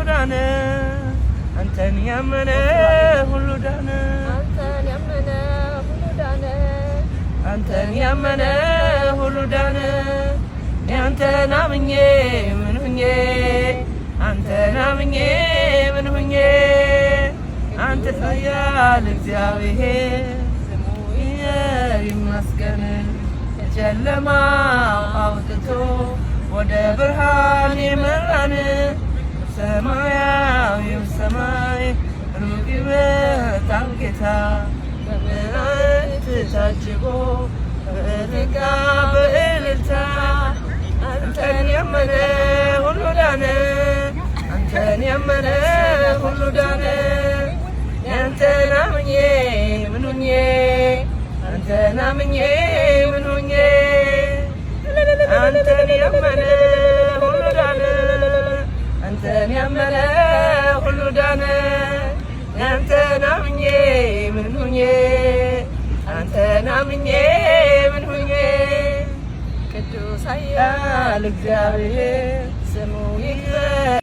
ዳነ። አንተን ያመነ ሁሉ ዳነ። አንተን ያመነ ሁሉ ዳነ። አንተን ያመነ ሁሉ ዳነ። አንተን አምኜ ምን ሁኜ፣ አንተን አምኜ ምን ሁኜ፣ አንተ ኃያል እግዚአብሔር ስሙ ይመስገን። ከጨለማ አውጥቶ ወደ ብርሃን የመራን፣ ሰማያዊው ሰማይ ሩቅ ይመጣል ጌታ፣ በመላእክት ታጅቦ በእልልታ በእልልታ። አንተን ያመነ ሁሉ ዳነ። አንተን ያመነ ሁሉ ዳነ። አንተን አምኜ ምን ሁኜ፣ አንተን አምኜ ምን ሁኜ፣ አንተን ያመነ ሁሉ ዳነ። አንተን ያመነ ሁሉ ዳነ። አንተን አምኜ ምን ሁኜ፣ አንተን አምኜ ምን ሁኜ። ቅዱስ ኃያል እግዚአብሔር ስሙ ይክበር።